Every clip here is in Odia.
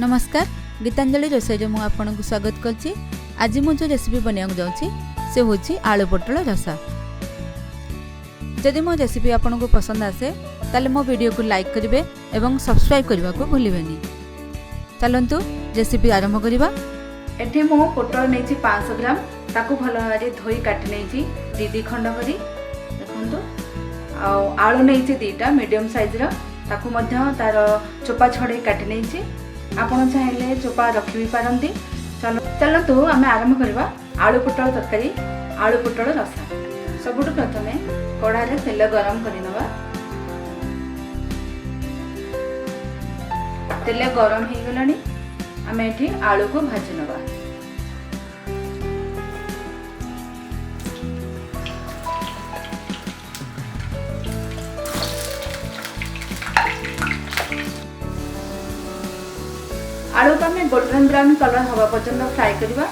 ନମସ୍କାର, ଗୀତାଞ୍ଜଳି ରୋଷେଇରେ ମୁଁ ଆପଣଙ୍କୁ ସ୍ୱାଗତ କରୁଛି। ଆଜି ମୁଁ ଯେଉଁ ରେସିପି ବନେଇବାକୁ ଯାଉଛି, ସେ ହେଉଛି ଆଳୁ ପୋଟଳ ରସା। ଯଦି ମୋ ରେସିପି ଆପଣଙ୍କୁ ପସନ୍ଦ ଆସେ, ତାହେଲେ ମୋ ଭିଡ଼ିଓକୁ ଲାଇକ୍ କରିବେ ଏବଂ ସବସ୍କ୍ରାଇବ୍ କରିବାକୁ ଭୁଲିବେନି। ଚାଲନ୍ତୁ, ରେସିପି ଆରମ୍ଭ କରିବା। ଏଠି ମୁଁ ପୋଟଳ ନେଇଛି 500 ଗ୍ରାମ। ତାକୁ ଭଲ ଭାବରେ ଧୋଇ କାଟି ନେଇଛି ଦୁଇ ଦୁଇ ଖଣ୍ଡ କରି, ଦେଖନ୍ତୁ। ଆଉ ଆଳୁ ନେଇଛି 2ଟା ମିଡ଼ିୟମ୍ ସାଇଜ୍ର। ତାକୁ ମଧ୍ୟ ତାର ଚୋପା ଛଡ଼େଇ କାଟି ନେଇଛି। ଆପଣ ଚାହିଁଲେ ଚୋପା ରଖି ବି ପାରନ୍ତି। ଚାଲନ୍ତୁ, ଆମେ ଆରମ୍ଭ କରିବା ଆଳୁ ପୋଟଳ ତରକାରୀ, ଆଳୁ ପୋଟଳ ରସା। ସବୁଠୁ ପ୍ରଥମେ କଢ଼ାରେ ତେଲ ଗରମ କରିନେବା। ତେଲ ଗରମ ହେଇଗଲାଣି। ଆମେ ଏଠି ଆଳୁକୁ ଭାଜି ନେବା। ଆଳୁକୁ ଆମେ ଗୋଲ୍ଡେନ୍ ବ୍ରାଉନ୍ କଲର୍ ହେବା ପର୍ଯ୍ୟନ୍ତ ଫ୍ରାଏ କରିବା।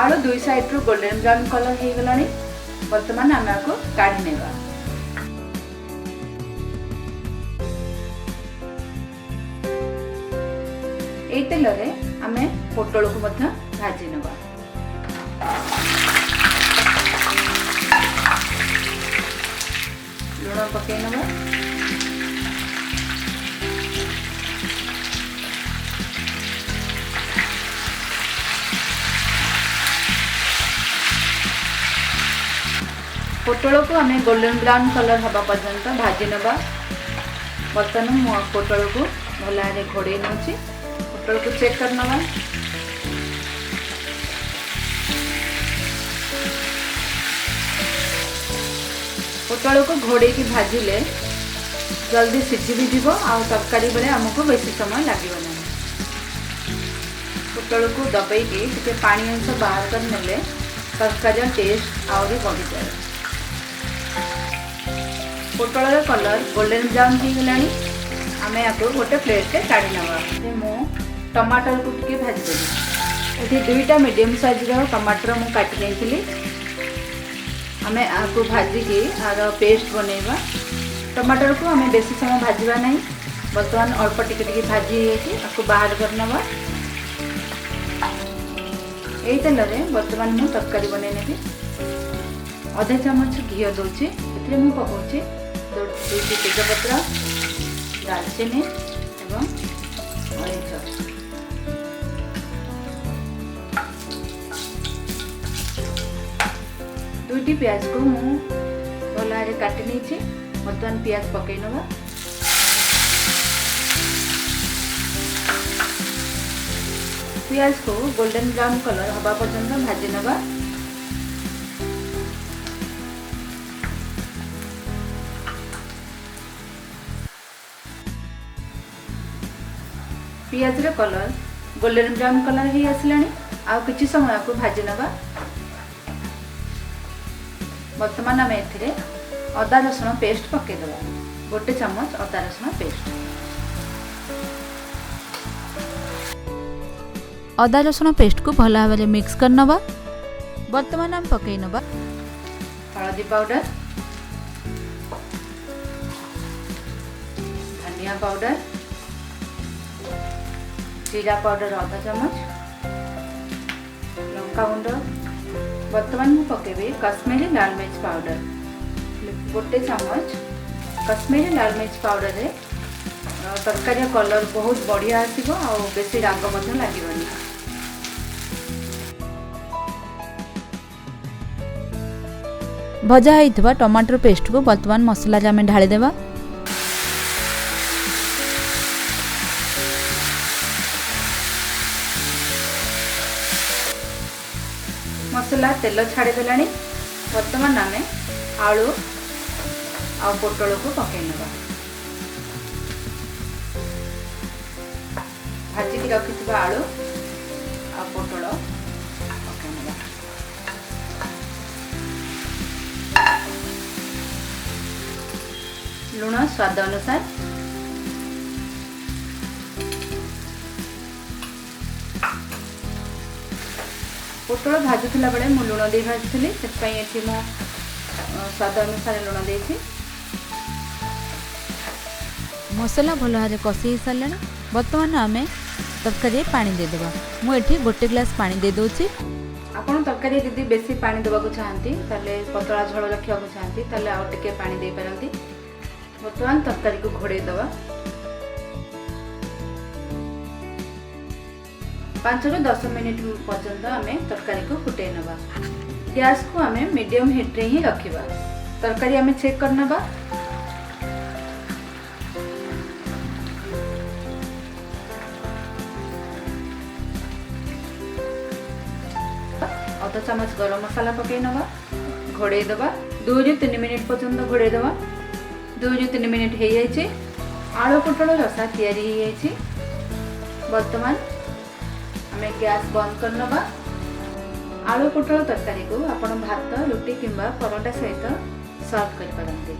ଆଳୁ ଦୁଇ ସାଇଡ଼ରୁ ଗୋଲ୍ଡେନ୍ ବ୍ରାଉନ୍ କଲର୍ ହେଇଗଲାଣି। ବର୍ତ୍ତମାନ ଆମେ ଆକୁ କାଢ଼ି ନେବା। ଏଇ ତେଲରେ ଆମେ ପୋଟଳକୁ ମଧ୍ୟ ଭାଜି ନେବା। ଲୁଣ ପକାଇ ନେବା। ପୋଟଳକୁ ଆମେ ଗୋଲ୍ଡେନ୍ ବ୍ରାଉନ୍ କଲର୍ ହେବା ପର୍ଯ୍ୟନ୍ତ ଭାଜି ନେବା। ବର୍ତ୍ତମାନ ମୁଁ ପୋଟଳକୁ ଭଲ ଭାବରେ ଘୋଡ଼େଇ ନେଉଛି। ପୋଟଳକୁ ଚେକ୍ କରିନେବା। ପୋଟଳକୁ ଘୋଡ଼େଇକି ଭାଜିଲେ ଜଲ୍ଦି ସିଝି ବି ଯିବ ଆଉ ତରକାରୀ ବେଳେ ଆମକୁ ବେଶୀ ସମୟ ଲାଗିବ ନାହିଁ। ପୋଟଳକୁ ଦବେଇକି ଟିକେ ପାଣି ଅଂଶ ବାହାର କରିନେଲେ ତରକାରୀର ଟେଷ୍ଟ ଆହୁରି ବଢ଼ିଯାଏ। ପୋଟଳର କଲର୍ ଗୋଲ୍ଡେନ୍ ବ୍ରାଉନ୍ ହେଇଗଲାଣି। ଆମେ ୟାକୁ ଗୋଟେ ପ୍ଲେଟ୍ରେ କାଢ଼ି ନେବା। ମୁଁ ଟମାଟରକୁ ଟିକେ ଭାଜିଦେବି। ଏଠି ଦୁଇଟା ମିଡ଼ିୟମ୍ ସାଇଜ୍ର ଟମାଟର ମୁଁ କାଟି ନେଇଥିଲି। ଆମେ ଆକୁ ଭାଜିକି ଆର ପେଷ୍ଟ ବନେଇବା। ଟମାଟରକୁ ଆମେ ବେଶୀ ସମୟ ଭାଜିବା ନାହିଁ। ବର୍ତ୍ତମାନ ଅଳ୍ପ ଟିକେ ଟିକେ ଭାଜି ହେଇଯାଇଛି। ଆକୁ ବାହାର କରିନେବା। ଏଇ ତେଲରେ ବର୍ତ୍ତମାନ ମୁଁ ତରକାରୀ ବନେଇ ନେବି। ଅଧେ ଚାମଚ ଘିଅ ଦେଉଛି। ଏଥିରେ ମୁଁ ପକାଉଛି ଦୁଇଟି ତେଜପତ୍ର, ଡାଲଚିନି ଏବଂ ଅଳେଇଚ। ଦୁଇଟି ପିଆଜକୁ ମୁଁ ଭଲ ଭାବରେ କାଟି ନେଇଛି। ବର୍ତ୍ତମାନ ପିଆଜ ପକାଇ ନେବା। ପିଆଜକୁ ଗୋଲ୍ଡେନ୍ ବ୍ରାଉନ୍ କଲର୍ ହେବା ପର୍ଯ୍ୟନ୍ତ ଭାଜି ନେବା। ପିଆଜର କଲର୍ ଗୋଲ୍ଡେନ୍ ବ୍ରାଉନ୍ କଲର୍ ହେଇ ଆସିଲାଣି। ଆଉ କିଛି ସମୟକୁ ଭାଜି ନେବା। ବର୍ତ୍ତମାନ ଆମେ ଏଥିରେ ଅଦା ରସୁଣ ପେଷ୍ଟ ପକାଇଦେବା। 1 ଚାମଚ ଅଦା ରସୁଣ ପେଷ୍ଟ। ଅଦା ରସୁଣ ପେଷ୍ଟକୁ ଭଲ ଭାବରେ ମିକ୍ସ କରିନେବା। ବର୍ତ୍ତମାନ ଆମେ ପକାଇ ନେବା ହଳଦୀ ପାଉଡ଼ର, ଧନିଆ ପାଉଡ଼ର, ଜିରା ପାଉଡ଼ର ଅଧ ଚାମଚ, ଲଙ୍କାଗୁଣ୍ଡ। ବର୍ତ୍ତମାନ ମୁଁ ପକାଇବି କାଶ୍ମୀରୀ ଲାଲ ମିର୍ଚ ପାଉଡ଼ର 1 ଚାମଚ। କାଶ୍ମୀରୀ ଲାଲ ମିର୍ଚ ପାଉଡ଼ରରେ ତରକାରୀର କଲର୍ ବହୁତ ବଢ଼ିଆ ଆସିବ ଆଉ ବେଶୀ ରାଗ ମଧ୍ୟ ଲାଗିବନି। ଭଜା ହେଇଥିବା ଟମାଟୋ ପେଷ୍ଟକୁ ବର୍ତ୍ତମାନ ମସଲାରେ ଆମେ ଢାଳିଦେବା। ମସଲା ତେଲ ଛାଡ଼ିଦେଲାଣି। ବର୍ତ୍ତମାନ ଆମେ ଆଳୁ ଆଉ ପୋଟଳକୁ ପକାଇ ନେବା। ଭାଜିକି ରଖିଥିବା ଆଳୁ ଆଉ ପୋଟଳ ପକାଇ ନେବା। ଲୁଣ ସ୍ୱାଦ ଅନୁସାର। ପୋଟଳ ଭାଜୁଥିଲା ବେଳେ ମୁଁ ଲୁଣ ଦେଇ ଭାଜିଥିଲି, ସେଥିପାଇଁ ଏଠି ମୁଁ ସ୍ୱାଦ ଅନୁସାରେ ଲୁଣ ଦେଇଛି। ମସଲା ଭଲ ଭାବରେ କଷି ହେଇସାରିଲାଣି। ବର୍ତ୍ତମାନ ଆମେ ତରକାରୀରେ ପାଣି ଦେଇଦେବା। ମୁଁ ଏଠି 1 ଗ୍ଲାସ୍ ପାଣି ଦେଇଦେଉଛି। ଆପଣ ତରକାରୀ ଯଦି ବେଶୀ ପାଣି ଦେବାକୁ ଚାହାନ୍ତି, ତାହେଲେ ପତଳା ଝୋଳ ରଖିବାକୁ ଚାହାନ୍ତି, ତାହେଲେ ଆଉ ଟିକେ ପାଣି ଦେଇପାରନ୍ତି। ବର୍ତ୍ତମାନ ତରକାରୀକୁ ଘୋଡ଼େଇ ଦେବା। 5ରୁ 10 ମିନିଟ୍ ପର୍ଯ୍ୟନ୍ତ ଆମେ ତରକାରୀକୁ ଫୁଟେଇ ନେବା। ଗ୍ୟାସ୍କୁ ଆମେ ମିଡ଼ିୟମ୍ ହିଟ୍ରେ ହିଁ ରଖିବା। ତରକାରୀ ଆମେ ଚେକ୍ କରିନେବା। ଅଧ ଚାମଚ ଗରମ ମସଲା ପକାଇ ନେବା, ଘୋଡ଼େଇ ଦେବା। 2ରୁ 3 ମିନିଟ୍ ପର୍ଯ୍ୟନ୍ତ ଘୋଡ଼େଇ ଦେବା। 2ରୁ 3 ମିନିଟ୍ ହେଇଯାଇଛି। ଆଳୁ ପୋଟଳ ରସା ତିଆରି ହେଇଯାଇଛି। ବର୍ତ୍ତମାନ ଆମେ ଗ୍ୟାସ୍ ବନ୍ଦ କରିନେବା। ଆଳୁ ପୋଟଳ ତରକାରୀକୁ ଆପଣ ଭାତ, ରୁଟି କିମ୍ବା ପରଟା ସହିତ ସର୍ଭ କରିପାରନ୍ତି।